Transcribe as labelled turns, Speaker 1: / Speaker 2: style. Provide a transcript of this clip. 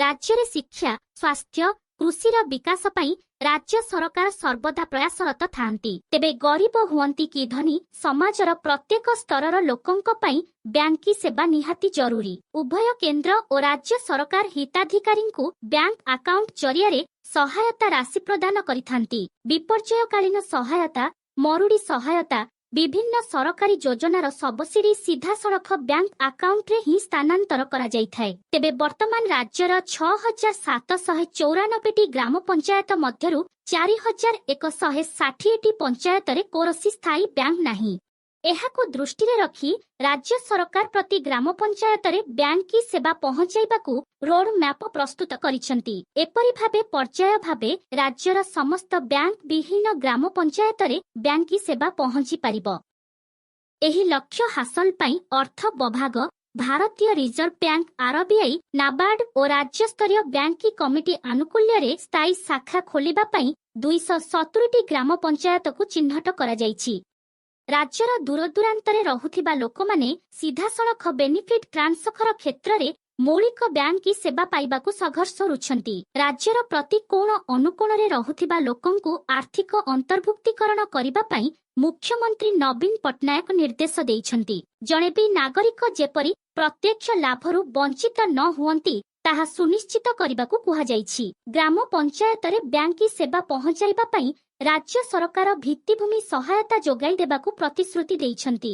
Speaker 1: ରାଜ୍ୟରେ ଶିକ୍ଷା, ସ୍ୱାସ୍ଥ୍ୟ, କୃଷିର ବିକାଶ ପାଇଁ ରାଜ୍ୟ ସରକାର ସର୍ବଦା ପ୍ରୟାସରତ ଥାଆନ୍ତି। ତେବେ ଗରିବ ହୁଅନ୍ତି କି ଧନୀ, ସମାଜର ପ୍ରତ୍ୟେକ ସ୍ତରର ଲୋକଙ୍କ ପାଇଁ ବ୍ୟାଙ୍କିଂ ସେବା ନିହାତି ଜରୁରୀ। ଉଭୟ କେନ୍ଦ୍ର ଓ ରାଜ୍ୟ ସରକାର ହିତାଧିକାରୀଙ୍କୁ ବ୍ୟାଙ୍କ ଆକାଉଣ୍ଟ ଜରିଆରେ ସହାୟତା ରାଶି ପ୍ରଦାନ କରିଥାନ୍ତି। ବିପର୍ଯ୍ୟୟକାଳୀନ ସହାୟତା, ମରୁଡ଼ି ସହାୟତା, ବିଭିନ୍ନ ସରକାରୀ ଯୋଜନାର ସବସିଡି ସିଧାସଳଖ ବ୍ୟାଙ୍କ ଆକାଉଣ୍ଟରେ ହିଁ ସ୍ଥାନାନ୍ତର କରାଯାଇଥାଏ। ତେବେ ବର୍ତ୍ତମାନ ରାଜ୍ୟର 6794ଟି ଗ୍ରାମ ପଞ୍ଚାୟତ ମଧ୍ୟରୁ 4160ଟି ପଞ୍ଚାୟତରେ କୌଣସି ସ୍ଥାୟୀ ବ୍ୟାଙ୍କ ନାହିଁ। ଏହାକୁ ଦୃଷ୍ଟିରେ ରଖି ରାଜ୍ୟ ସରକାର ପ୍ରତି ଗ୍ରାମ ପଞ୍ଚାୟତରେ ବ୍ୟାଙ୍କିଂ ସେବା ପହଞ୍ଚାଇବାକୁ ରୋଡ ମ୍ୟାପ ପ୍ରସ୍ତୁତ କରିଛନ୍ତି। ଏପରି ଭାବେ ପର୍ଯ୍ୟାୟ ଭାବେ ରାଜ୍ୟର ସମସ୍ତ ବ୍ୟାଙ୍କ ବିହୀନ ଗ୍ରାମ ପଞ୍ଚାୟତରେ ବ୍ୟାଙ୍କିଂ ସେବା ପହଞ୍ଚି ପାରିବ। ଏହି ଲକ୍ଷ୍ୟ ହାସଲ ପାଇଁ ଅର୍ଥ ବିଭାଗ, ଭାରତୀୟ ରିଜର୍ଭ ବ୍ୟାଙ୍କ ଆରବିଆଇ, ନାବାର୍ଡ ଓ ରାଜ୍ୟସ୍ତରୀୟ ବ୍ୟାଙ୍କିଂ କମିଟି ଆନୁକୂଲ୍ୟରେ ସ୍ଥାୟୀ ଶାଖା ଖୋଲିବା ପାଇଁ 270ଟି ଗ୍ରାମ ପଞ୍ଚାୟତକୁ ଚିହ୍ନଟ କରାଯାଇଛି। ରାଜ୍ୟର ଦୂରଦୂରାନ୍ତରେ ରହୁଥିବା ଲୋକମାନେ ସିଧାସଳଖ ବେନିଫିଟ୍ ଟ୍ରାନ୍ସଫର କ୍ଷେତ୍ରରେ ମୌଳିକ ବ୍ୟାଙ୍କିଂ ସେବା ପାଇବାକୁ ସଂଘର୍ଷ କରୁଛନ୍ତି। ରାଜ୍ୟର ପ୍ରତି କୋଣ ଅନୁକୋଣରେ ରହୁଥିବା ଲୋକଙ୍କୁ ଆର୍ଥିକ ଅନ୍ତର୍ଭୁକ୍ତୀକରଣ କରିବା ପାଇଁ ମୁଖ୍ୟମନ୍ତ୍ରୀ ନବୀନ ପଟ୍ଟନାୟକ ନିର୍ଦ୍ଦେଶ ଦେଇଛନ୍ତି। ଜଣେ ବି ନାଗରିକ ଯେପରି ପ୍ରତ୍ୟକ୍ଷ ଲାଭରୁ ବଞ୍ଚିତ ନ ହୁଅନ୍ତି, ତାହା ସୁନିଶ୍ଚିତ କରିବାକୁ କୁହାଯାଇଛି। ଗ୍ରାମ ପଞ୍ଚାୟତରେ ବ୍ୟାଙ୍କିଂ ସେବା ପହଞ୍ଚାଇବା ପାଇଁ ରାଜ୍ୟ ସରକାର ଭିତ୍ତିଭୂମି ସହାୟତା ଯୋଗାଇ ଦେବାକୁ ପ୍ରତିଶ୍ରୁତି ଦେଇଛନ୍ତି।